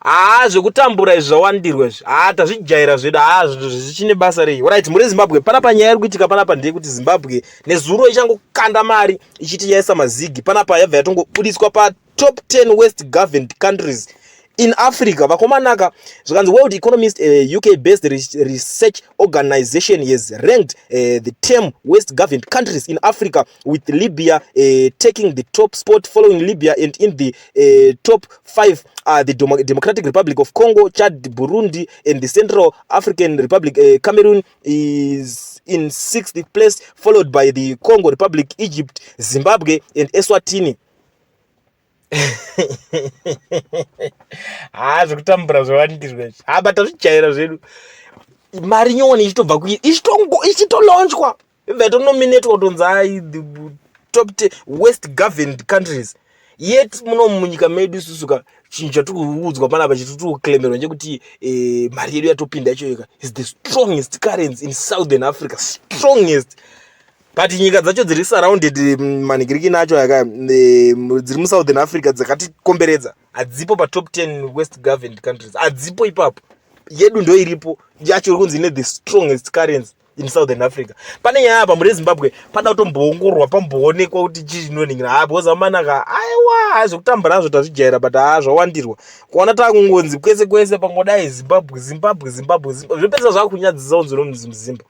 Haa zvekutambura izvi zvawandirwa izvi. Haa tazvijaira zvedu. Haa zvinhu zvichine basa rei. Right, muri Zimbabwe panapa nyaya iri kuitika panapa ndeyekuti Zimbabwe nezuro ichangokanda mari ichiti yaisa mazigi panapa yabva yatongobudiswa pa top 10 worst governed countries in Africa. Vakomanaka zvikanzi World Economist UK based research organization has ranked the term worst governed countries in Africa with Libya taking the top spot following Libya and in the top 5 are the Democratic Republic of Congo, Chad, Burundi and the Central African Republic. Cameroon is in sixth place followed by the Congo Republic, Egypt, Zimbabwe and Eswatini. Haa zvekutambura zvawandirwa izvi. Haa but tazvijaira zvedu. Mari nyowani ichitobva kui ichitongo ichitolonchwa. Ibva yatonominatwa kutonzi hai the top 10 worst governed countries. Yet muno munyika medu isusu ka chinhu chatiri kuudzwa panapa chatiri kuclaimerwa ndechekuti eh, mari yedu yatopinda yacho yega is the strongest currency in southern Africa. Strongest. But nyika dzacho dziri surrounded manhikirikini acho aka dziri musouthern Africa dzakatikomberedza hadzipo patop 10 worst governed countries, hadzipo ipapo. Yedu ndo iripo yacho iri kunzi ine the strongest currency in southern Africa. Pane nyaya apa muri Zimbabwe pada kutomboongororwa pamboonekwa kuti chii chinoningira. Haa because amanaka aiwa haa zvekutambura hazvo tazvijaira but haa zvawandirwa kuona takungonzi kwese kwese pangodai Zimbabwe Zimbabwe Zimbabwe Zimbabwe zvopedzisa zvakunyadzisa kunzi unomuzi muZimba.